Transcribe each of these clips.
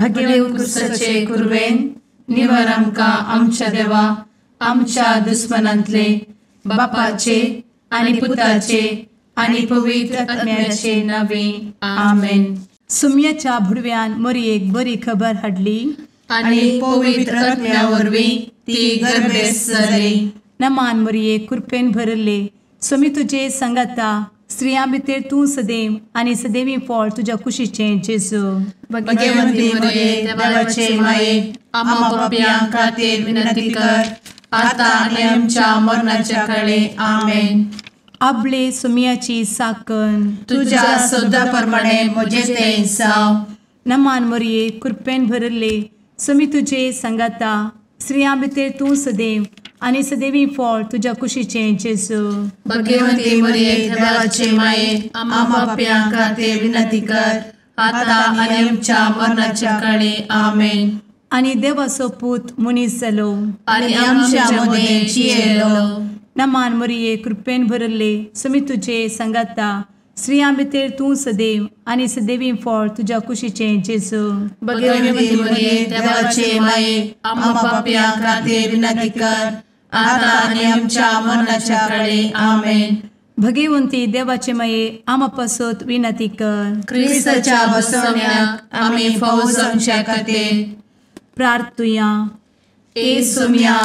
भगेव कुरवेन निवर आमकां आमच्या देवा आमच्या दुस्मनांतले बापाचे आनी पुताचे आनी पवित्र आत्म्याचे नावे आमेन. सुम्याच्या भुडव्यान मोरयेक बरी खबर हाडली आनी पवित्र आत्म्या वरवीं ती गर्भेस्त जाली. नमान मोरये, कृपेन भरले, स्वामी तुजे संगाता, स्त्रियां भितर तूं सदैव आनी सदैवी फळ तुज्या कुशीचें जेजू. भगवंती मोरये, देवाचे माये, आम्हा पापयां खातीर विनंती कर आता आनी आमच्या मरणाच्या काळे. आमेन. आपले सुम्याची साकन तुज्या सदा प्रमाणे म्हजें तें जावं. नमान मोरये, कृपेन भरले, स्वामी तुजे संगाता, स्त्रियां भितर तूं सदैव आनी सदैवी फळ तुज्या कुशीचें जेजू. भगवंती मोरये, देवाचे माये, आम्हा पापयां खातीर विनंती कर आता आनी आमच्या मरणाच्या काळे. आमेन. आनी देवाचो पूत मनीस जालो आनी आमच्या मदें जियेलो. नमान मोरये, कृपेन भरले, स्वामी तुजे संगाता, स्त्रियां भितर तूं सदैव आनी सदैवी फळ तुज्या कुशीचें जेजू. भगवंती मोरये, देवाचे माये, आम्हा पापयां खातीर विनंती कर आता आनी आमच्या मरणाच्या काळे. आमेन. भगवंती देवाचे माये, आम्हा पासत विनंती कर. क्रिस्ताच्या बसवण्याक आमी फावो जावच्या खातीर प्रार्थुया. ए सुम्या,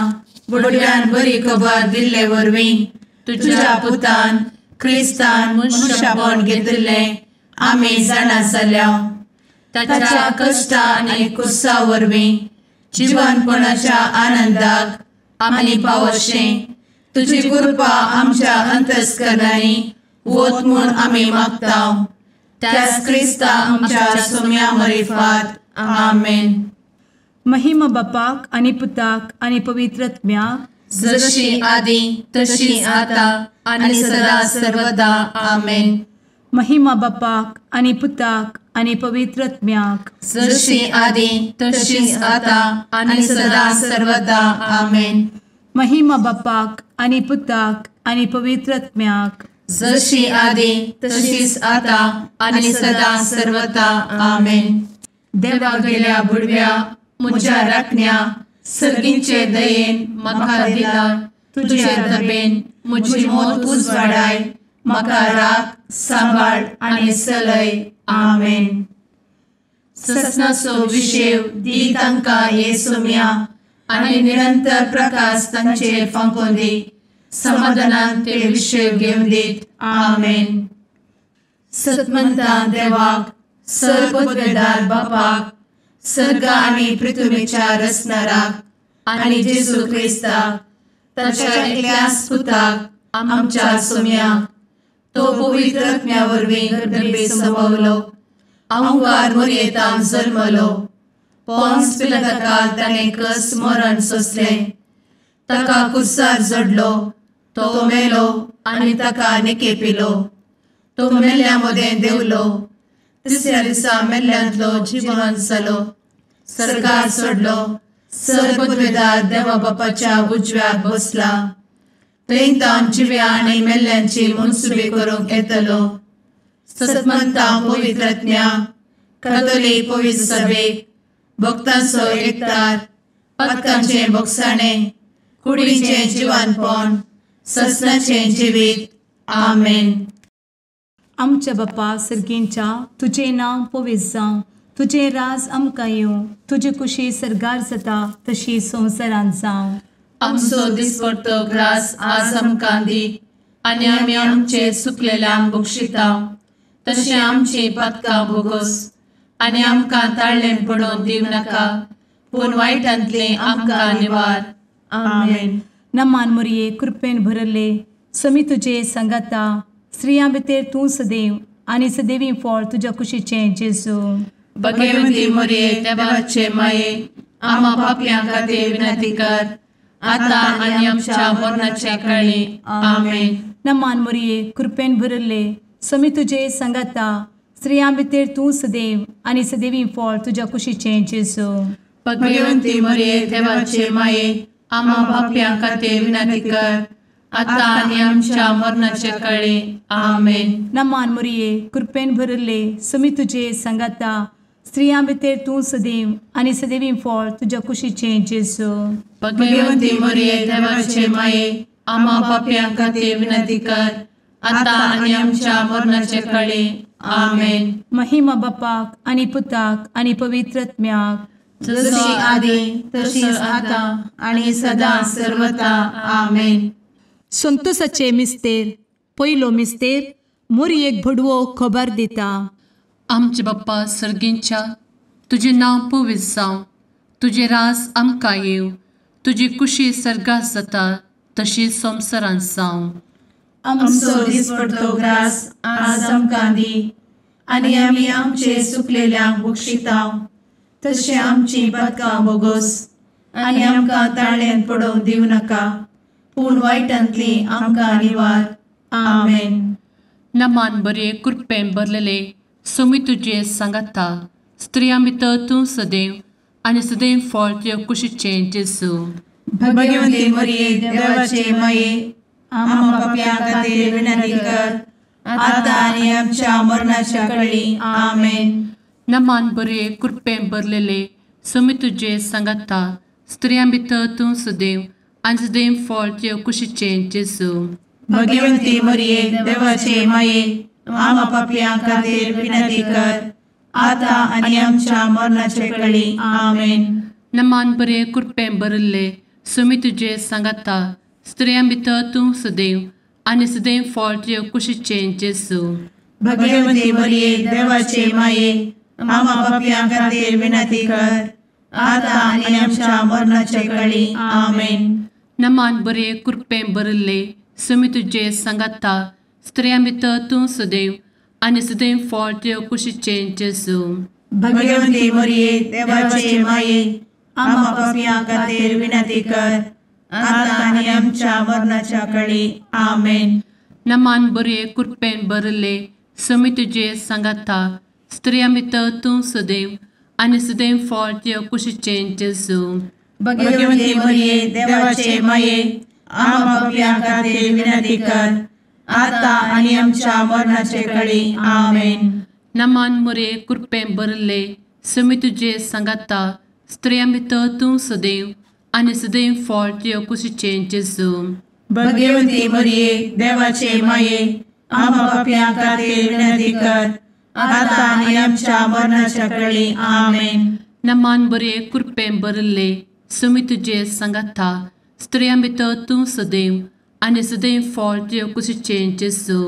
बुडव्यान बरी खबर दिल्ले वरवीं तुज्या पुतान क्रिस्तान मनशापण घेतिल्लें आमी जाणा जाल्या. ताच्या कश्टा आनी कुसा वरवीं जिवनपणाच्या आनंदाक आमी पावशें तुजी कृपा आमच्या अंतस्करणांनी वत म्हूण आमी मागता. त्याच क्रिस्ता आमच्या सुम्या मरिफात. आमेन. महिमा बापाक आनी पुताक आनी पवित्र आत्म्याक, जशी आदी तशी आता आनी सदा सर्वदा. आमेन. महिमा बापाक आनी पुताक आनी पवित्र आत्म्याक, जशी आदी तशी आता आनी सदा सर्वदा. आमेन. महिमा बापाक आनी पुताक आनी पवित्र आत्म्याक, जशी आदी तशीच आता आनी सदा सर्वदा. आमेन. देवा गेल्या बुडव्या म्हज्या राखण्या सर्गींचे दयेन म्हाका दिला तुजे दबेन म्हजी मोत उजवाडाय, म्हाका राख सांबाळ आनी चलय. आमेन. ससनाचो विशेव दी तांकां हे सुम्या आनी निरंतर प्रकाश तांचेर फांकोवन दी, समाधानान ते विशेव घेवन दीत. आमेन. सतमंता देवाक, सर्वपदवेदार बापाक, सर्ग आनी पृथ्वीच्या रचणाराक आनी जेजू क्रिस्ताक ताच्या एकल्याच पुताक आमच्या सुम्याक, तो पवित्र आत्म्या वरवीं गर्भे संभवलो, अहंकार मोरयेतान जल्मलो, पोन्स पिलाताकाल ताणें कस मरण सोंसलें, ताका कुर्सार जडलो, तो मेलो आनी ताका निकेपिलो, तो मेल्ल्या मदें देंवलो, तिसऱ्या दिसा मेल्ल्यांतलो जिवन जालो, सर्गार सोडलो, सर्वपदवेदार देवा बापाच्या उजव्याक बसला, थंय तावन जिव्या आनी मेल्ल्यांची मनसुबी करूंक येतलो. सतमंता पवित्र आत्म्या, कातोलीक पवित्र सभेक, भक्तांचो एकतार, पातकांचें भोगसाणें, कुडीचें जिवानपण, ससनाचें जिवीत. आमेन. आमच्या बापा सर्गींच्या, तुजें नांव पवित्र जावं, तुजें राज आमकां येवं, तुजी कुशी सर्गार जाता तशी संवसारांत जावं. आमचो दिसपडतो ग्रास आज आमकां दी आनी आमी आमचे सुकलेल्यांक बक्षिता तशें आमची पातकां भोगोस आनी आमकां ताळ्ळें पडोवन दिवं नाका, पूण वायटांतलें आमकां निवार. आमेन. नमान मोरये, कृपेन भरले, स्वामी तुजे संगाता, स्त्रियां भितर तूं सदैव आनी सदैवी फळ तुज्या कुशीचें जेजू. भगवंती मोरये, देवाचे माये, आम्हा पापयां खातीर विनंती कर आता आनी आमच्या मरणाच्या काळी. आमेन. नमान मोरये, कृपेन भरले, स्वामी तुजे संगाता, स्त्रियां भितर तूं सदैव आनी सदैवी फळ तुज्या कुशीचें जेजू. भगवंती मोरये, देवाचे माये, आम्हा पापयां खातीर विनंती कर आता आनी आमच्या मरणाच्या काळी. आमेन. नमान मोरये, कृपेन भरले, स्वामी तुजे संगाता, स्त्रियां भितर तूं सदैव आनी सदैवी फळ तुज्या कुशीचें जेजू. भगवंती मरिये देवाचे माये, आम्हा पापयां खातीर विनंती कर, आतां आनी आमच्या मरणाचे कळे. आमेन. महिमा बापाक आनी पुताक आनी पवित्र आत्म्याक, जशी आदी तशीच आतां आनी सदां सर्वता. आमेन. संतोषाचे मिस्तेर. पयलो मिस्तेर मोरयेक भडवो खबर दिता. आमचे बाप्पा सर्गींच्या, तुजें नांव पवित्र जावं, तुजें राज आमकां येवं, तुजी कुशी सर्गात जाता तशी संवसारांत जावं. आमचो दिसपडतो ग्रास आज आमकां दी, आनी आमी आमचे सुकलेल्यांक बक्षिता तशें आमची पातकां बोगोस, आनी आमकां ताळ्यांत पडोवंक दिवं नाका, पूण वायटांतली आमकां निवार. आमेन. नमान बरे कृपेन भरलेले सोमी तुजे सांगाता, स्त्रियां भितर तूं सदैव आनी सदैव फळ तुज्या कुशीचें जेजू. भगवंती मरिये देवाचे माये, आम्हा पापयां खातीर विनंती कर, आतां आनी आमच्या मरणाच्या कळी. आमेन. नमान बरे कृपेन भरलेले सोमी तुजे सांगाता, स्त्रियां भितर तूं सदैव आनी सदैव फळ तुज्या कुशीचें जेजू. भगवंती मरिये देवाचे माये, आम्हा पापयां खातीर विनंती कर, आतां आनी आमच्या मरणाचे कळी. आमेन. नमान बरे कृपेन भरिल्ले सोमी तुजे सांगाता, स्त्रियां भितर तूं सदैव आनी सदैव फळ तुज्या कुशीचें जेजू. भगवंती मरिये देवाचे माये, आम्हा पापयां खातीर विनंती कर, आतां आनी आमच्या मरणाचे कळी. आमेन. नमान बरे कृपेन भरिल्ले सोमी तुजे सांगाता, स्त्रियां भितर तूं सदैव आनी सदैव फळ तुज्या कुशीचें जेजू. भगवंती मरिये देवाचे माये, आम्हा पापयां खातीर विनंती कर, आतां आनी आमच्या मरणाच्या कळी. आमेन. नमान बरे कृपेन भरिल्ले सोमी तुजे सांगाता, स्त्रियां भितर तूं सदैव आनी सदैव फळ तुज्या कुशीचें जेजू. भगवंती मरिये देवाचे माये, आम्हा पापयां खातीर विनंती कर, आतां आनी आमच्या मरणाचे कळी. आमेन. नमान मरिये कृपेन भरिल्ले सोमी तुजे सांगाता, स्त्रियां भितर तूं सदैव आनी सदैव फळ तुज्या कुशीचें जेजू. भगवंती मरिये देवाचे माये, आम्हा पापयां खातीर विनंती कर, आतां आनी आमच्या मरणाच्या कळी. आमेन. नमान बरे कृपेन भरिल्ले सोमी तुजे सांगाता, स्त्रियां भितर तूं सदैव आनी सदैव फळ तुज्या कुशीचें जेजू.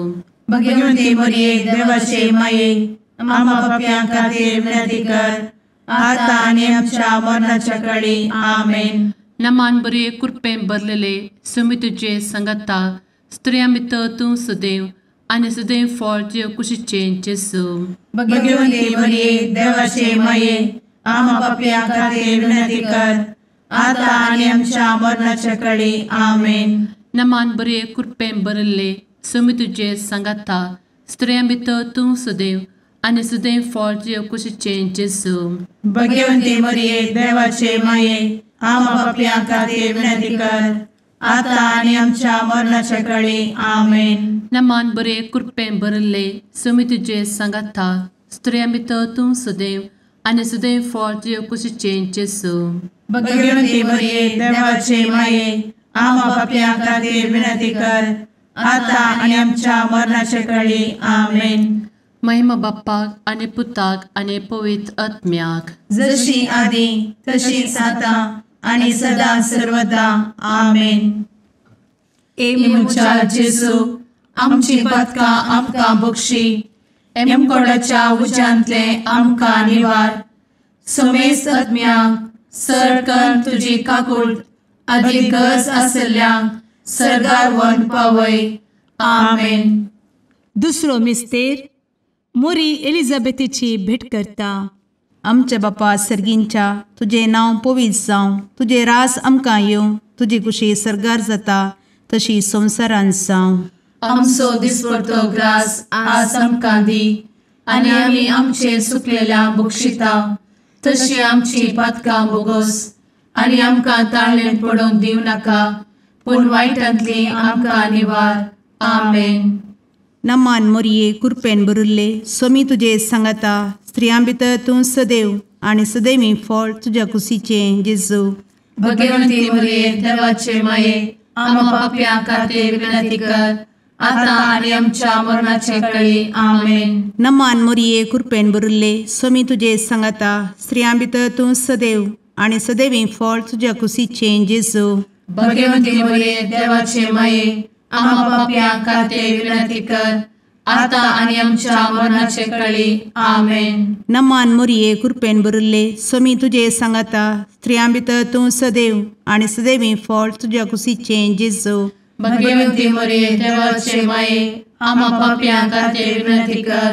भगवंती मरिये देवाचे माये, आम्हा पापयां खातीर विनंती कर, आतां आनी आमच्या मरणाच्या कळी. आमेन. नमान बरे कृपेन भरलेले सोमी तुजे सांगाता, स्त्रियां भितर तूं सदैव आनी सदैव फळ तुज्या कुशीचें जेजू. भगवंती मरिये देवाचे माये, आम्हा पापयां खातीर विनंती कर, आतां आनी आमच्या मरणाच्या कळी. आमेन. नमान बरे कृपेन भरिल्ले सोमी तुजे सांगाता, स्त्रियां भितर तूं सदैव आनी सदैव फळ तुज्या कुशीचें जेजू. भगवंती मरिये देवाचे माये, आम्हा पापयां खातीर विनंती कर, आतां आनी आमच्या मरणाच्या कळी. आमेन. नमान बरे कृपेन भरिल्ले सोमी तुजे सांगाता, स्त्रियां भितर तूं सदैव आनी सदैव फळ तुज्या कुशीचें जेजू. भगवंती मरिये देवाचे माये, आम्हा पापयां खातीर विनंती कर, आतां आनी आमच्या मरणाच्या कळी. आमेन. महिमा बाप्पाक आनी पुताक आनी पवित्र आत्म्याक, जशी आदी तशीच आतां आनी सदां सर्वदा. आमेन. ए म्हज्या जेजू, आमची पातकां आमकां बक्षी, एमकोडाच्या उज्यांतले आमकां निवार, समेस्त आत्म्यांक सरकन तुजी काकूट आदी गरज आशिल्ल्यांक सर्गार व्हरून पावय. आमेन. दुसरो मिस्तेर मोरी एलिझाबेथीची भेट करता. आमच्या बापा सर्गींच्या, तुजें नांव पवित्र जावं, तुजें रास आमकां येवं, तुजी कुशी सर्गार जाता तशी संवसारांत जावं. आमचो दिसपडतो ग्रास आज आमकां दी, आनी आमी आमचे सुकलेल्या बक्षिता तशी आमची पातकां बोगोस, आनी आमकां ताळ्ळेंत पडोवंक दिवं नाका, पूण वायटांतली आमकां निवार. आमेन. नमान मोरये कृपेन भरिल्ले, स्वामी तुजे सांगाता, स्त्रियां भितर तूं सदैव आनी सदैवी फळ तुज्या कुशीचें जेजू। भगवंती मरिये देवाचे माये, आम्हा पाप्यां खातीर विनंती कर, आतां आनी आमच्या मरणाचे वेळी। आमेन। नमान मरिये, कृपेन भरिल्ले, स्वामी तुजे सांगाता, स्त्रियां भितर तूं सदैव आनी सदैवी फळ तुज्या कुशीचें जेजू। भगवंती मरिये देवाचे माये, आम्हा पाप्यां खातीर विनंती कर, आतां आनी आमच्या मरणाचे वेळी। आमेन। नमान मरिये, कृपेन भरिल्ले, स्वामी तुजे सांगाता, स्त्रियां भितर तूं सदैव आनी सदैवी फळ तुज्या कुशीचें जेजू। भगवंती मरिये देवाचे माये, आम्हा पाप्यां खातीर विनंती कर,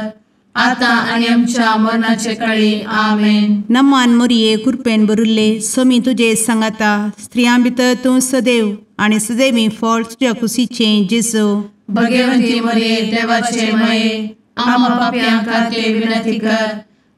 आतां आनी आमच्या मरणाचे वेळी। आमेन। नमान मरिये, कृपेन भरिल्ले, स्वामी तुजे सांगाता, स्त्रियां भितर तूं सदैव आनी सदैवी फळ तुज्या कुशीचें जेजू। भगवंती मरिये देवाचे माये, आम्हा पाप्यां खातीर विनंती कर,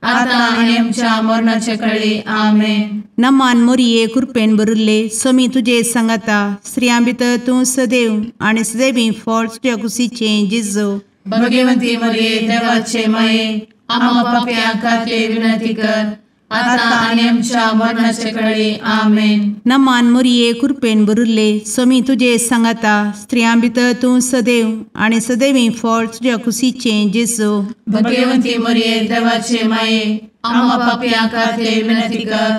आतां आनी आमच्या मरणाचे वेळी। आमेन। नमान मरिये, कृपेन भरिल्ले, स्वामी तुजे सांगाता, स्त्रियां भितर तूं सदैव आनी सदैवी फळ तुज्या कुशीचें जेजू। भगवंती मरिये देवाचे माये, आम्हा पाप्यां खातीर विनंती कर, आतां आनी आमच्या मरणाचे वेळी। आमेन। नमान मरिये, कृपेन भरिल्ले, स्वामी तुजे सांगाता, स्त्रियां भितर तूं सदैव आनी सदैवी फळ तुज्या कुशीचें जेजू। भगवंती मरिये देवाचे माये, आम्हा पाप्यां खातीर विनंती कर,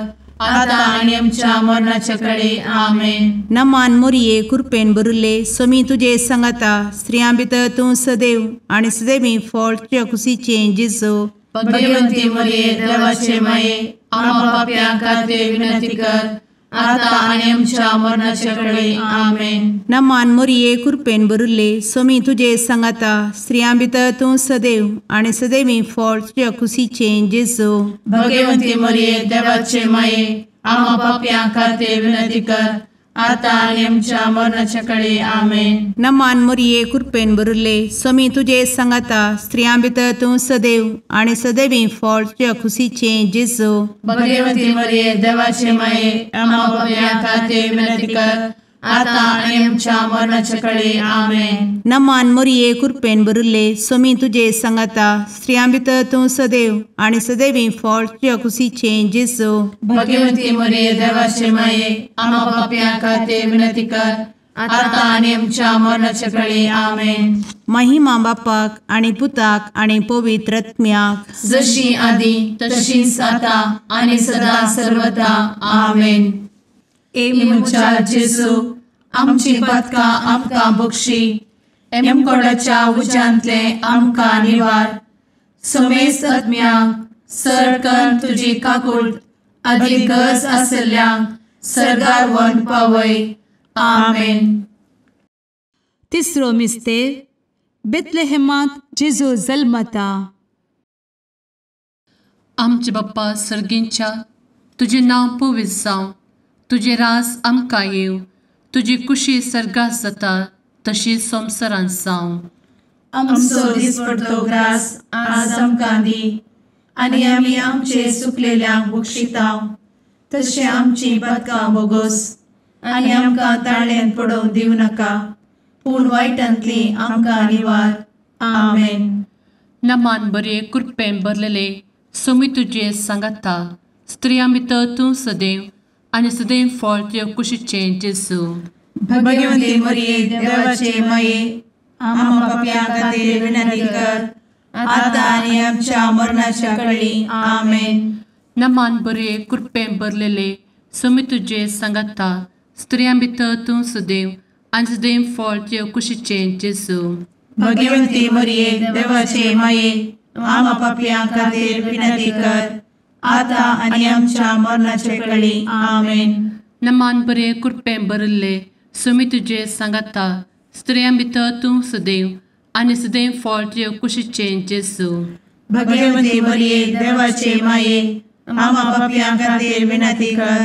आतां आनी आमच्या मरणाचे वेळी। आमेन। नमान मरिये, कृपेन भरिल्ले, स्वामी तुजे सांगाता, स्त्रियां भितर तूं सदैव आनी सदैवी फळ तुज्या कुशीचें जेजू। भगवंती मरिये देवाचे माये, आम्हा पाप्यां खातीर विनंती कर, आतां आनी आमच्या मरणाचे वेळी। आमेन। नमान मरिये, कृपेन भरिल्ले, स्वामी तुजे सांगाता, स्त्रियां भितर तूं सदैव आनी सदैवी फळ तुज्या कुशीचें जेजू। भगवंती मरिये देवाचे माये, आम्हा पाप्यां खातीर विनंती कर, आतां आनी आमच्या मरणाचे वेळी। आमेन। नमान मरिये, कृपेन भरिल्ले, स्वामी तुजे सांगाता, स्त्रियां भितर तूं सदैव आनी सदैवी फळ तुज्या कुशीचें जेजू। भगवंती मरिये देवाचे माये, आम्हा पाप्यां खातीर विनंती कर, आतां आनी आमच्या मरणाचे वेळी। आमेन। नमान मरिये, कृपेन भरिल्ले, स्वामी तुजे सांगाता, स्त्रियां भितर तूं सदैव आनी सदैवी फळ तुज्या कुशीचें जेजू। भगवंती मरिये देवाचे माये, आम्हा पाप्यां खातीर विनंती कर, आतां आनी आमच्या मरणाचे वेळी। आमेन। महिमा बापाक आनी पुताक आनी पवित्र आत्म्याक, जशी आदी तशीच आतां आनी सदा सर्वदा। आमेन। ए म्हज्या जेजू, आमची पातकां आमकां बक्षी, एमकोडाच्या उज्यांतले आमकां निवार, समेस्त आत्म्यांक सरकन तुजी काकूट आदी गरज आसल्ल्यांक सर्गार व्हरून पावय। आमेन। तिसरो मिस्तेर, बेथलेहेमांत जेजू जल्मता। आमचे बाप्पा सर्गींच्या, तुजें नांव पवित्र जावं, तुजें राज आमकां येवं, तुजी कुशी सर्गात जाता तशी संवसारांत जावं। आमचो दिसपडतो ग्रास आज आमकां दी, आनी आमी आमचे सुकलेल्यांक बक्षितांव, तशें आमची पातकां बोगोस, आनी आमकां ताळ्यान पडोवंक दिवं नाका, पूण वायटांतली आमकां निवार। आमेन। नमान बरे कृपेन भरलेले, स्वामी तुजे सांगाता, स्त्रियां भितर तूं सदैव आनी सदैव फळ तुज्या कुशीचें जेजू। भगवंती मरिये देवाचे माये, आम्हा पाप्यां खातीर विनंती कर, आतां आनी आमच्या मरणाच्या वेळी। आमेन। नमान बरे कृपेन भरलेले, स्वामी तुजे सांगाता, स्त्रियां भितर तूं सदैव आनी सदैव फळ तुज्या कुशीचें जेजू। भगवंती मरिये देवाचे माये, आम्हा पाप्यां खातीर विनंती कर, आतां आनी आमच्या मरणाचे वेळी। आमेन। नमान बरे कृपेन भरिल्ले, स्वामी तुजे सांगाता, स्त्रियां भितर तूं सदैव आनी सदैव फळ तुज्या कुशीचें जेजू। भगवंती मरिये देवाचे माये, आम्हा पाप्यां खातीर विनंती कर,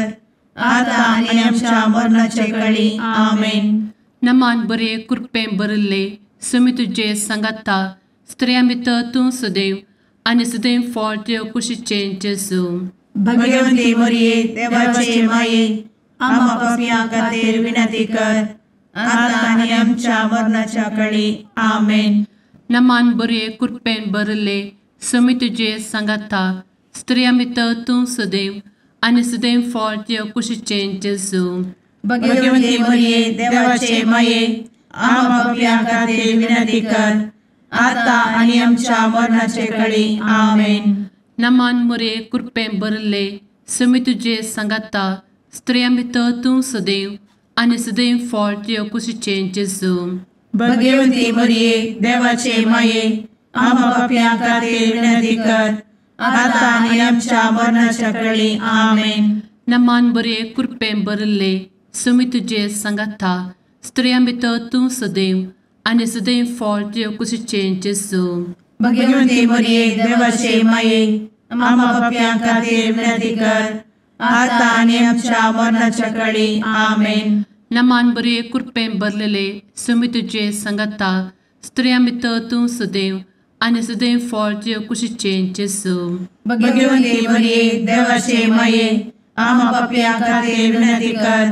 आतां आनी आमच्या मरणाचे वेळी। आमेन। नमान बरे कृपेन भरिल्ले, स्वामी तुजे सांगाता, स्त्रियां भितर तूं सदैव आनी सदैव फळ तुज्या कुशीचें जेजू। भगवंती मरिये देवाचे माये, आम्हा पाप्यां खातीर विनंती कर, आतां आनी आमच्या मरणाच्या वेळी। आमेन। नमान बरे कृपेन भरिल्ले, समी तुजे सांगाता स्त्रियां भितर तूं सदैव आनी सदैव फळ तुज्या कुशीचें जेजू. भगवती मरिये देवाचे माये आम्हा पाप्यां खातीर विनंती कर आता आनी आमच्या मरणाचे कळी. आमेन. नमान मोरये कृपेन भरिल्ले समी तुजे सांगाता स्त्रियां भितर तूं सदैव आनी सदैव फळ तुज्या कुशीचें जेजू. भगवती मरिये देवाचे माये आम्हा पाप्यां खातीर विनंती कर आता आनी आमच्या मरणाच्या कळी. आमेन. नमान बरे कृपेन भरिल्ले समी तुजे सांगाता स्त्रियां भितर तूं सदैव आनी सदैव फळ तुज्या कुशीचें जेजू. भगवती मरिये देवाचे माये आम्हा पाप्यां खातीर विनंती कर आता आनी आमच्या मरणाच्या कळी. आमेन. नमान बरे कृपेन भरलेले समी तुजे सांगाता स्त्रियां भितर तूं सदैव आनी सदैव फळ तुज्या कुशीचें जेजू. भगवती मरिये देवाचे माये आम्हा पाप्यां खातीर विनंती कर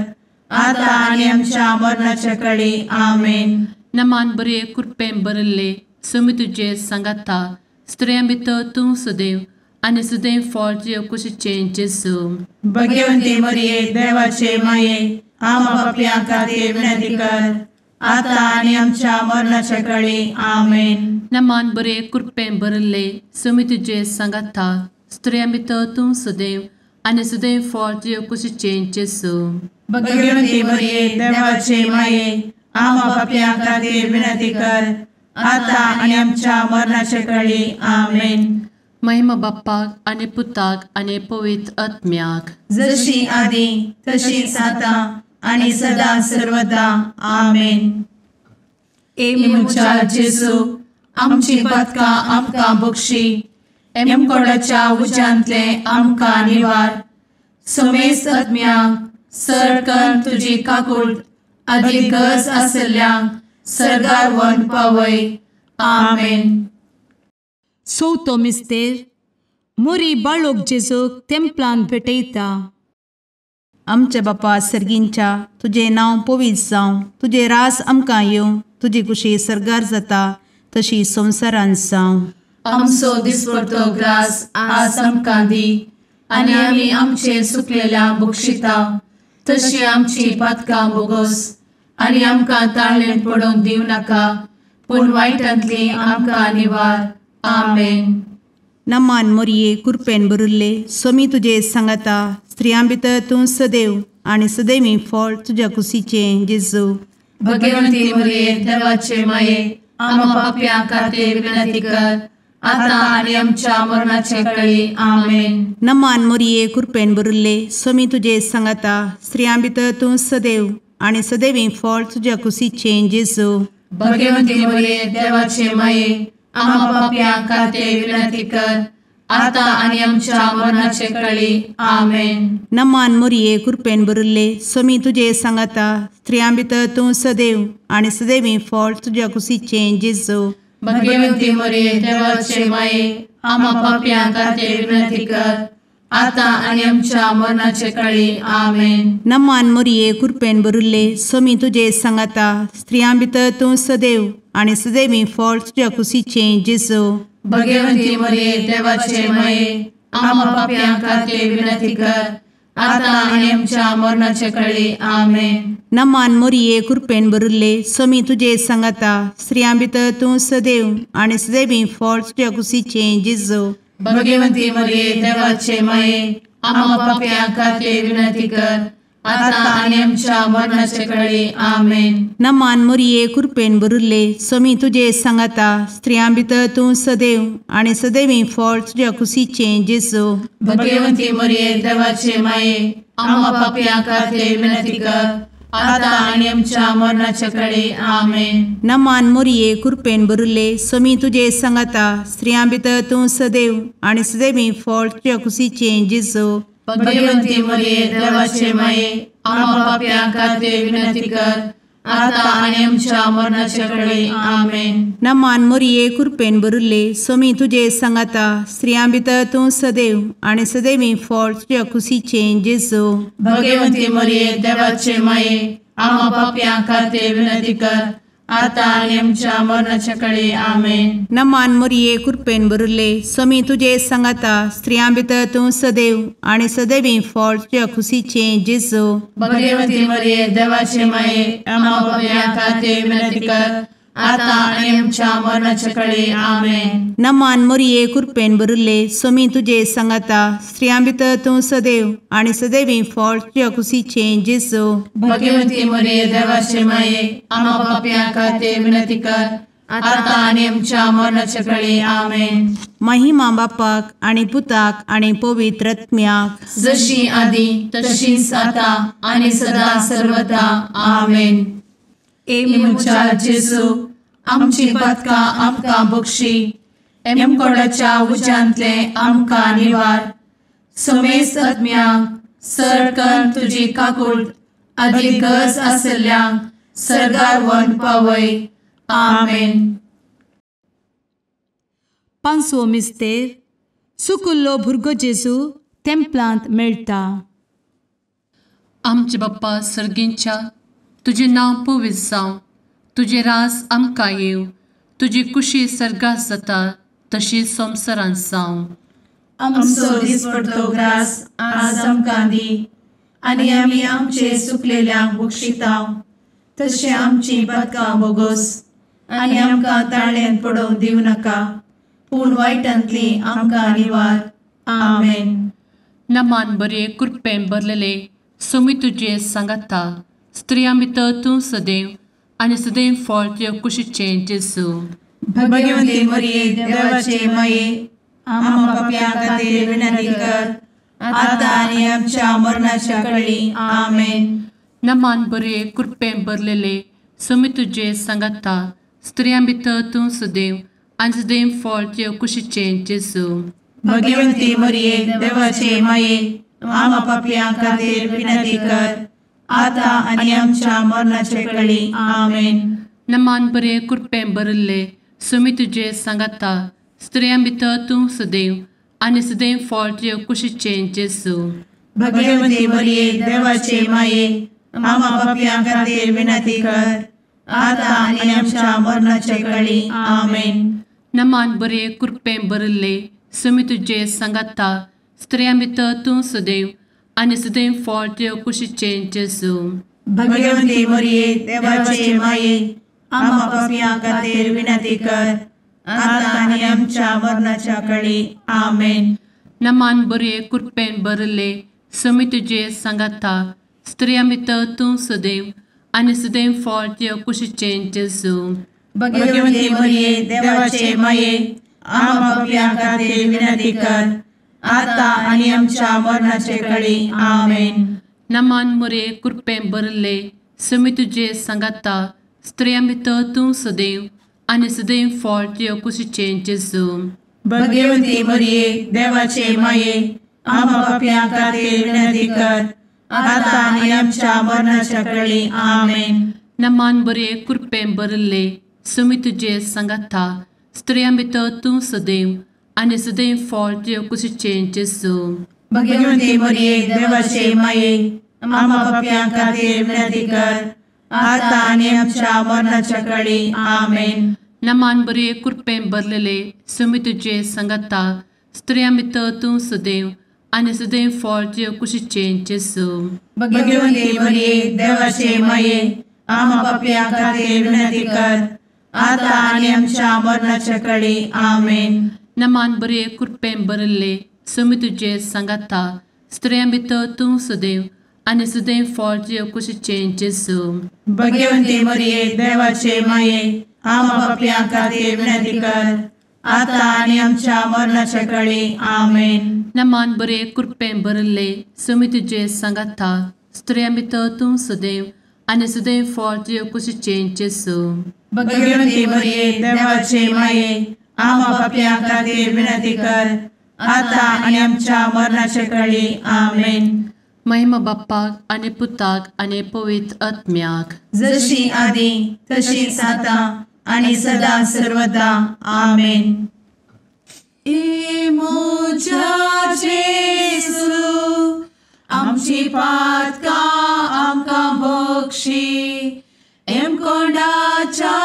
आता आनी आमच्या मरणाच्या कळी. आमेन. नमान बरे कृपेन भरिल्ले समी तुजे सांगाता स्त्रियां भितर तूं सदैव आनी सदैव फळ तुज्या कुशीचें जेजू. भगवती मरिये देवाचे माये आम्हा पाप्यां खातीर विनंती कर आता आनी आमच्या मरणाच्या कळी. आमेन. नमान बरे कृपेन भरिल्ले समी तुजे सांगाता स्त्रियां भितर तूं सदैव आनी सदैव फळ तुज्या कुशीचें जेजू. भगवती मरिये देवाचे माये आम्हा पाप्यां खातीर विनंती कर आता आनी आमच्या मरणाच्या कळी. आमेन. महिमा बाप्पाक आनी पुताक आनी पवित्र आत्म्याक, जशी आदी तशीच आता आनी सदा सर्वदा. आमेन. ए म्हज्या जेजू आमची पातकां आमकां बक्षी, एमकोडाच्या उज्यांतले आमकां निवार, समेस्त आत्म्यांक सरकन तुजी काकूट आदी गरज आसल्ल्यांक सर्गार व्हरून पावय. आमेन. चवथो मिस्तेर मोरी बाळोक जेजूक तेंपलान भेटयता. आमच्या बापा सर्गींच्या तुजें नांव पवित्र जावं, तुजें रास आमकां येवं, तुजी कुशी सर्गार जाता तशी संवसारांत जावं. आमचो दिसपडतो ग्रास आज आमकां दी आनी आमी आमचे सुकलेल्या बक्षिता तशी आमची पातकां बोगोस आनी आमकां ताळेन पडोवंक दिवं नाका, पूण वायटांतली आमकां निवार. आमेन. नमान मोरये कृपेन भरिल्ले स्वामी तुजे सांगाता स्त्रियां भितर तूं सदैव आनी सदैवी फळ तुज्या कुशीचें जेजू. भगवती मोरये देवाचे माये आम्हा पाप्यां खातीर विनंती कर आता आनी आमच्या मरणाचे कळी. आमेन. नमान मोरये कृपेन भरिल्ले स्वामी तुजे सांगाता स्त्रियां भितर तूं सदैव आनी सदैवी फळ तुज्या कुशीचें जेजू. भगवती मोरये देवाचे माये आम्हा पाप्यां खातीर विनंती कर आता आनी आमच्या मरणाचे कळी. आमेन. नमान मोरये कृपेन भरिल्ले स्वामी तुजे सांगाता स्त्रियां भितर तूं सदैव आनी सदैवी फळ तुज्या कुशीचें जेजू. भगवती मोरये देवाचे माये आम्हा पाप्यां खातीर विनंती कर आता आनी आमच्या मरणाचे कळी. आमेन. नमान मोरये कृपेन भरिल्ले स्वामी तुजे सांगाता स्त्रियां भितर तूं सदैव आनी सदैवी फळ तुज्या कुशीचें जेजू. भगवती मोरये देवाचे माये आम्हा पाप्यां खातीर विनंती कर आता आनी आमच्या मरणाचे कळी. आमेन. नमान मोरये कृपेन भरिल्ले स्वामी तुजे सांगाता स्त्रियां भितर तूं सदैव आनी सदैवी फळ तुज्या कुशीचें जेजू. भगवती मोरये देवाचे माये आम्हा पाप्यां खातीर विनंती कर आता आनी आमच्या मरणाचे कळी. आमेन. नमान मोरये कृपेन भरिल्ले स्वामी तुजे सांगाता स्त्रियां भितर तूं सदैव आनी सदैवी फळ तुज्या कुशीचें जेजू. भगवती मोरये देवाचे माये आम्हा पाप्यां खातीर विनंती कर आता आनी आमच्या मरणाचे कळी. आमेन. नमान मोरये कृपेन भरिल्ले स्वामी तुजे सांगाता स्त्रियां भितर तूं सदैव आनी सदैवी फळ तुज्या कुशीचें जेजू. भगवती मोरये देवाचे माये आम्हा पाप्यां खातीर विनंती कर आता आनी आमच्या मरणाचे कळी. आमेन. नमान मोरये कृपेन भरिल्ले स्वामी तुजे सांगाता स्त्रियां भितर तूं सदैव आनी सदैवी फळ तुज्या कुशीचें जेजू. भगवती मोरये देवाचे माये आम्हा पाप्यां खातीर विनंती कर आतां आनी आमच्या मरणाच्या कळे. आमेन. नमान मोरये कृपेन भरिल्ले स्वामी तुजे सांगाता, स्त्रियां भितर तूं सदैव आनी सदैवी फळ तुज्या खुशीचें जेजू. भगवती मरिये देवाचे माये, आम्हा पाप्यां खातीर विनंती कर, आतां आनी आमच्या मरणाच्या कळे. आमेन. नमान मोरये कृपेन भरिल्ले स्वामी तुजे सांगाता, स्त्रियां भितर तूं सदैव आनी सदैवी फळ तुज्या खुशीचें जेजू. भगवती मरिये देवाचे माये, आम्हा पाप्यां खातीर विनंती कर, आतां आनी आमच्या मरणाच्या कळे. आमेन. महिमा बापाक आनी पुताक आनी पवित्र आत्म्याक, जशी आदी तशीच आतां आनी सदा सर्वदा. आमेन. ए म्हज्या जेजू, आमची पातकां आमकां बक्षी, एमकोडाच्या उज्यांतले आमकां निवार, समेस्त आत्म्यांक सरकन तुजी काकूट आदी गरज आशिल्ल्यांक सर्गार व्हरून पावय. आमेन. पांचवो मिस्तेर सुकुल्लो भुरगो जेजू तेंपलांत मेळटा. आमचे बाप्पा सर्गींच्या, तुजें नांव पवित्र जावं, तुजें राज आमकां येवं, तुजी कुशी सर्गात जाता तशी संवसारांत जावं. आमचो दिसपडतो ग्रास आज आमकां दी, आनी आमी आमचे सुकलेल्यांक बक्षिता तशें आमची पातकां बोगोस, आनी आमकां ताळ्यांत पडोवंक दिवं नाका, पूण वायटांतली आमकां निवार. आमेन. नमान बरे कृपेन भरलेले स्वामी तुजे सांगाता, स्त्रियां भितर तूं सदैव आनी सदैव फळ तुज्या कुशीचें जेजू. भगवती मरिये देवाचे माये, आम्हा पाप्यां खातीर विनंती कर, आतां आनी आमच्या मरणाच्या कळी. आमेन. नमान बरे कृपेन भरलेले स्वामी तुजे सांगाता, स्त्रियां भितर तूं सदैव आनी सदैव फळ तुज्या कुशीचें जेजू. भगवती मरिये देवाचे माये, आम्हा पाप्यां खातीर विनंती कर, आतां आनी आमच्या मरणाच्या कळी. आमेन. नमान बरे कृपेन भरिल्ले स्वामी तुजे सांगाता, स्त्रियां भितर तूं सदैव आनी सदैव फळ तुज्या कुशीचें जेजू. भगवती मरिये देवाचे माये, आम्हा पाप्यां खातीर विनंती कर, आतां आनी आमच्या मरणाच्या कळी. आमेन. नमान बरे कृपेन भरिल्ले स्वामी तुजे सांगाता, स्त्रियां भितर तूं सदैव आनी सदैव फळ तुज्या कुशीचें जेजू. भगवती मरिये देवाचे माये, आम्हा पाप्यां खातीर विनंती कर, आतां आनी आमच्या मरणाच्या कळी. आमेन. नमान बरे कृपेन भरिल्ले स्वामी तुजे सांगाता, स्त्रियां भितर तूं सदैव आनी सदैव फळ तुज्या कुशीचें जेजू. भगवती मरिये देवाचे माये, आम्हा पाप्यां खातीर विनंती कर, आतां आनी आमच्या मरणाचे कळी. आमेन. नमान मरिये कृपेन भरिल्ले स्वामी तुजे सांगाता, स्त्रियां भितर तूं सदैव आनी सदैव फळ तुज्या कुशीचें जेजू. भगवती मरिये देवाचे माये, आम्हा पाप्यां खातीर विनंती कर, आतां आनी आमच्या मरणाच्या कळी. आमेन. नमान बरे कृपेन भरिल्ले स्वामी तुजे सांगाता, स्त्रियां भितर तूं सदैव आनी सदैव फळ तुज्या कुशीचें जेजू. भगवती मरिये देवाचे माये, आम्हा पाप्यां खातीर विनंती कर, आतां आनी आमच्या मरणाच्या कळी. आमेन. नमान बरे कृपेन भरलेले स्वामी तुजे सांगाता, स्त्रियां भितर तूं सदैव आनी सदैव फळ तुज्या कुशीचें जेजू. भगवती मरिये देवाचे माये, आम्हा पाप्यां खातीर विनंती कर, आतां आनी आमच्या मरणाच्या कळी. आमेन. नमान बरे कृपेन भरिल्ले स्वामी तुजे सांगाता, स्त्रियां भितर तूं सदैव आनी सदैव फळ तुज्या कुशीचें जेजू. भगवती मरिये देवाचे माये, आम्हा पाप्यां खातीर विनंती कर, आतां आनी आमच्या मरणाच्या कळी. आमेन. नमान बरे कृपेन भरिल्ले स्वामी तुजे सांगाता, स्त्रियां भितर तूं सदैव आनी सदैव फळ तुज्या कुशीचें जेजू. भगवती मरिये देवाचे माये, आम्हा पाप्यां खातीर विनंती कर, आतां आनी आमच्या मरणाच्या कळी. आमेन. महिमा बाप्पाक आनी पुताक आनी पवित्र आत्म्याक, जशी आदी तशीच आतां आनी सदा सर्वदा. आमेन. ए म्हज्या जेजू, आमची पातकां आमकां बक्षी, एमकोंडाच्या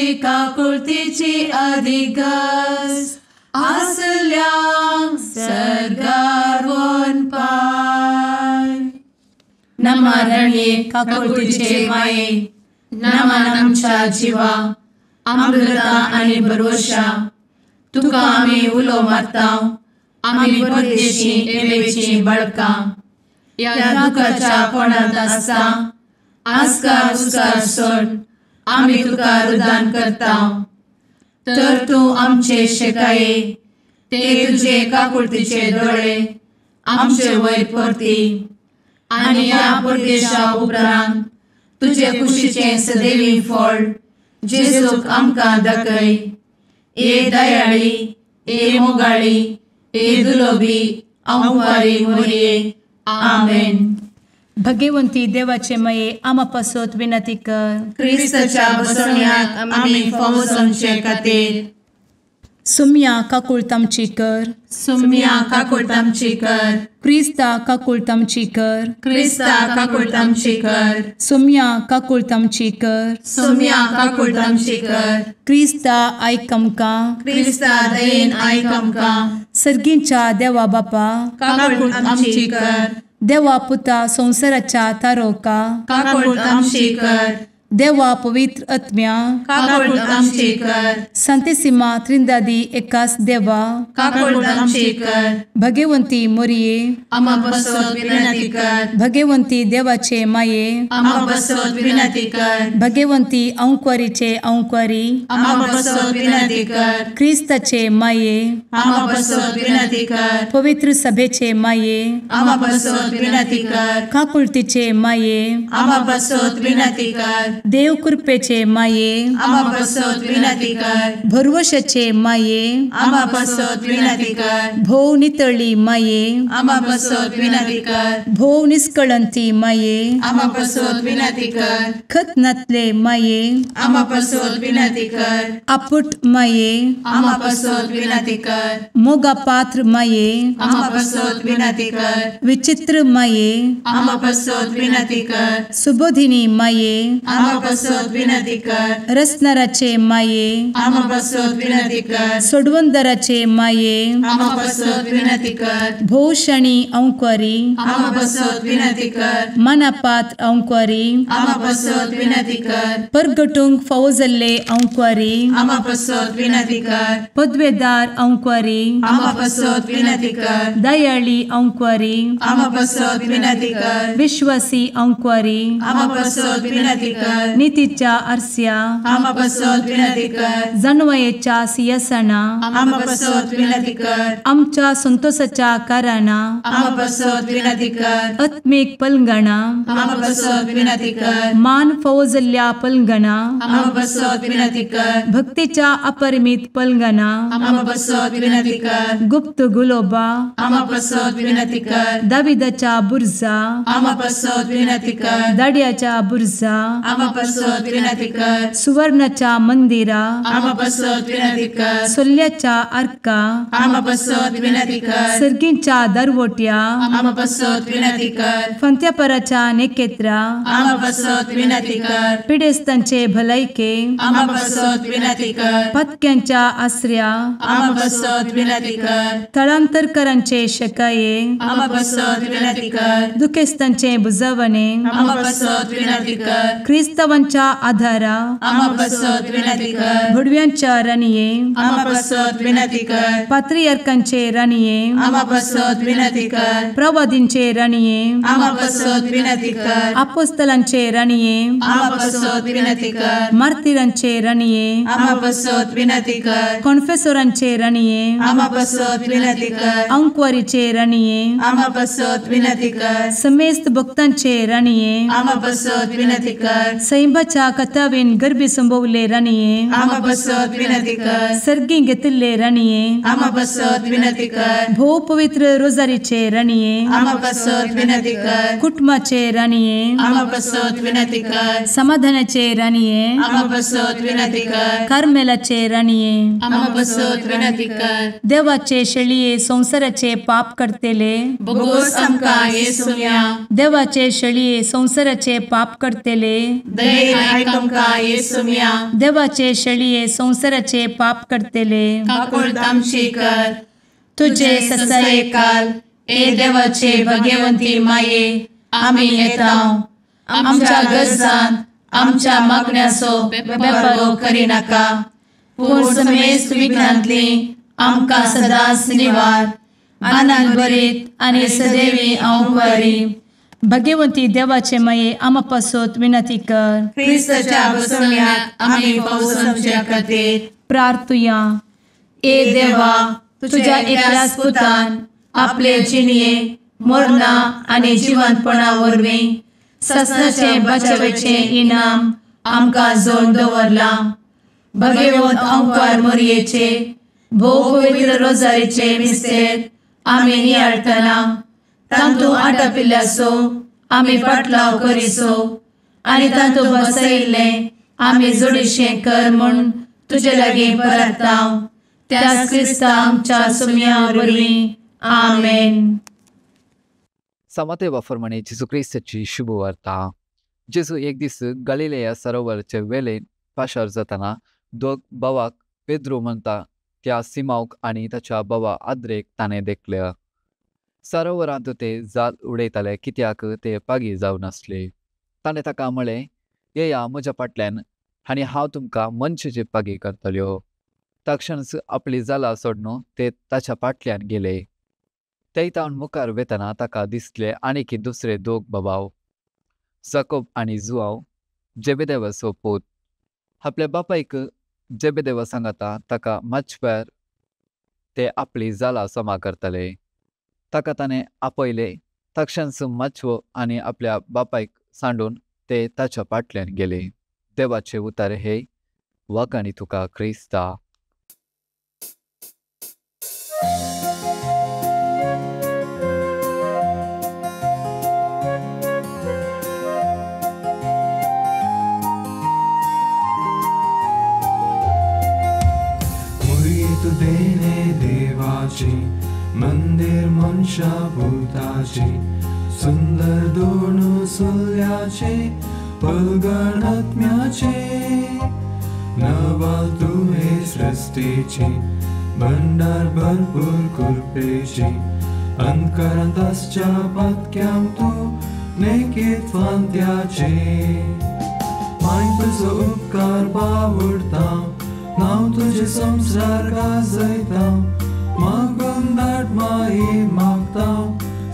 तुजी काकुळतीची अधिगस आसल्यांक सर्गार वनपाय. नमा रणये काकुळतीचे माये, नमन आमच्या जिवा, अमृता आनी भरवशा, तुका आमी उलो मारता, आमी परदेशी एवेची बळकां, ह्या दुखाच्या कोणांत आसता आस्कार उस्कार सोड आमी तुका रुदान करता. तर तूं आमचे शेकाये ते तुजे काकुळतीचे दोळे आमचे वयर परती आनी ह्या परदेशा उपरांत तुजे कुशीचें सदैवी फळ जेजूक आमकां दाखय. ए दयाळी, ए मोगाळी, ए दुलोबी अंवारी मोरये. आमेन. भगवंती देवाचे मये आमा पासत विनंती कर. क्रिस्ताच्या बसवण्याक आमी फावो जावचे खातीर. सुम्या काकुळत आमची कर. सुम्या काकुळत आमची कर. क्रिस्ता काकुळत आमची कर. क्रिस्ता काकुळत आमची कर. सुम्या काकुळत आमची कर. सुम्या काकुळत आमची कर. क्रिस्ता आयक आमकां. क्रिस्ता दयेन आयक आमकां. सर्गींच्या देवा बापा काकुळत आमची कर. देवा पुता संवसाराच्या तारोका काकुळत आमची कर. देवा पवित्र आत्म्या काकुळत आमची कर. संतेसिमा त्रिंदादी एकास देवा काकुळत आमची कर. भगवंती मोरये आमा पासत विनंती कर. भगवंती देवाचे माये आमा पासत विनंती कर. भगवंती अंकुरीचे अंकुरी आमा पासत विनंती कर. क्रिस्ताचे माये आमा पासत विनंती कर. पवित्र सभेचे माये आमा पासत विनंती कर. काकुळतीचे माये आमा पासत विनंती कर. देव कृपेचे माये आमा पासत विनंती कर. भरवशाचे माये आमा पासत विनंती कर. भोव नितळी माये आमा पासत विनंती कर. भोव निष्कळंती माये आमा पासत विनंती कर. खत नातले माये आमा पासत विनंती कर. आपुट माये आमा पासत विनंती कर. मोगा पात्र माये आमा पासत विनंती कर. विचित्र माये आमा पासत विनंती कर. सुबोधिनी माये आमा पासत विनंती कर. रसनाराचे माये आमा पासत विनंती कर. सोडवंदराचे माये आमा पासत विनंती कर. भोवशणी अंकुरी आमा पासत विनंती कर. मनापात्र अंकुरी आमा पासत विनंती कर. परगटूंक फावो जाल्ले अंकुरी आमा पासत विनंती कर. पदवेदार अंकुरी आमा पासत विनंती कर. दयाळी अंकुरी आमा पासत विनंती कर. विश्वासी अंकुरी आमा पासत विनंती कर. नितीच्या आरस्या आमा पासत विनंती कर. जानवयेच्या सिंहासना आमा पासत विनंती कर. आमच्या संतोषाच्या कारणा आमा पासत विनंती कर. आत्मीक पलंगणा आमा पासत विनंती कर. मान फावो जाल्ल्या पलंगणा आमा पासत विनंती कर. भक्तीच्या अपरिमित पलंगणा आमा पासत विनंती कर. गुप्त गुलोबा आमा पासत विनंती कर. दाविदाच्या बुर्जा आमा पासत विनंती कर. दाड्याच्या बुर्जा आमा पासत विनंती कर. सुवर्णाच्या मंदिरा आमा पासत विनंती कर. सोल्ल्याच्या आर्का आमा पासत विनंती कर. सर्गींच्या दरवट्या आमा पासत विनंती कर. फंत्यापराच्या नेकेत्रा आमा पासत विनंती कर. पिडेस्तांचे भलायके आमा पासत विनंती कर. पत्क्यांच्या आसऱ्या आमा पासत विनंती कर. थळांतरकरांचे शकाये आमा पासत विनंती कर. दुखेस्तांचे बुजवणे आमा पासत विनंती कर. क्रिस्तावांच्या आधारा आमा पासत विनंती कर. भुडव्यांच्या राणये आमा पासत विनंती कर. पात्रियार्कांचे राणये आमा पासत विनंती कर. प्रवादींचे राणये आमा पासत विनंती कर. आपोस्तलांचे राणये आमा पासत विनंती कर. मार्तिरांचे राणये आमा पासत विनंती कर. कॉन्फेसोरांचे राणये आमा पासत विनंती कर. अंकुवारीचे राणये आमा पासत विनंती कर. समेस्त भक्तांचे राणये आमा पासत विनंती कर. सैंबाच्या कथावेन गर्भी संभवले राणये आमा पासत विनंती कर. सर्गी घेतिल्ले राणये आमा पासत विनंती कर. भोव पवित्र रोजारीचे राणये आमा पासत विनंती कर. कुटुंबाचे राणये आमा पासत विनंती कर. समाधानाचे राणये आमा पासत विनंती कर. कार्मेलाचे राणये आमा पासत विनंती कर. देवाचे शेळये संवसाराचे पाप करतेले बोगोस आमकां येसुम्या देवाचे शेळये संवसाराचे पाप करतेले दयेन आयक आमकां येसुम्या। देवाचे शेळये संवसाराचे पाप करतले काकुळट आमची कर। तुजे ससायेकाल ए देवाचे भगवंती माये आमी येता आमच्या गरजान आमच्या मागण्याचो बेपर्वो करिनाका पूण समेस्त विघ्नांतली आमकां सदांच निवार। आनंद भरीत आनी सदैवी अंवकारी भगवंती देवाचे माये आमा पासत विनंती कर। क्रिस्ताच्या बसवण्याक आमी पावसाच्या खातीर प्रार्थुया। ए देवा तुझ्या एकल्याच पुतान आपले जिणये मरणा आनी जिवंतपणा वरवीं ससनाचे बचावेचे इनाम आमकां जोडून दवरलां। भगवंत अंकार मोरयेचे भोव पवित्र रोजारीचे मिस्तेर आमी नियाळटना तांतू आटापिल्ल्याचो आमी पाटलाव करिसो आनी तांतू बसयिल्लें आमी जोडीशें कर म्हूण तुजे लागीं परता त्याच क्रिस्ता आमच्या सुम्या वरवीं आमेन। समाते फरमाने जेजू क्रिस्ताची शुभवार्ता। जेजू एक दीस गलिलेया सरोवराचे वेलेन पाशार जाताना दोग भावाक पेद्रो म्हणटा त्या सिमावक आनी ताच्या भावा आद्रेक ताणें देखले। सरोवरांत ते जाल उडयताले कित्याक ते पागी जावन आसले। ताणें ताका म्हळें, येया म्हज्या फाटल्यान आनी हांव तुमकां मनशाचे पागी करतल्यो। तक्षणच आपली जालां सोडून ते ताच्या फाटल्यान गेले। ते तावन मुखार वेतना ताका दिसले आनीक दुसरे दोग बाबाव, जाकोब आनी जुआव, जेबेदेवाचो पूत। आपल्या बापायक जेबेदेवा सांगता ताका माचव्यार ते आपली जालां जमा करतले। ताका ताणें आपयले। तक्षणच माचवो आनी आपल्या बापायक सांडून ते ताच्या फाटल्यान गेले। देवाचे उतारे हे वागांनी तुका क्रिस्ता। देणे देवाचे मंदिर मनशा भूताचे सुंदर दोन सुल्याचे पलगणात्म्याचे नवाल तुहे सृष्टीचे भंडार भरपूर कृपेचे अंतकरांत आसच्या पातक्यांक तूं नेकीत फांत्याचे माय तुजो उपकार बावडता नांव तुझे संसार गाजयता मागून दाट माई मागता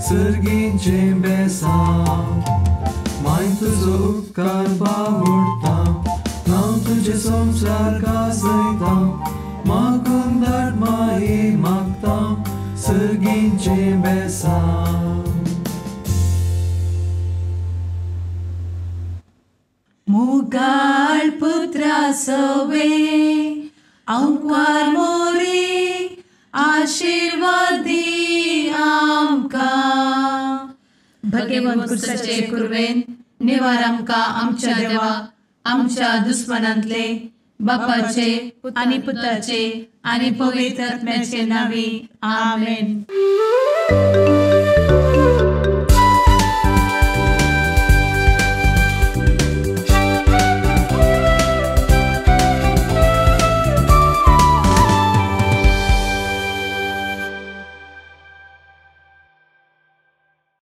सर्गींचे बेसांव माय तुजो उपकार बावडता नांव तुझे संसार गाजयता मागून दाट माई मागता सर्गींचे बेसांव। मुगाळ पुत्रा सवे अंकार मोरी आशीर्वादी आमकां। भगवंत पुरुषाचे कुर्वेन निवार आमकां आमच्या देवा आमच्या दुस्मनांतले बापाचे आनी पुताचे आनी पवित्र आत्म्याचे नांवी आमेन।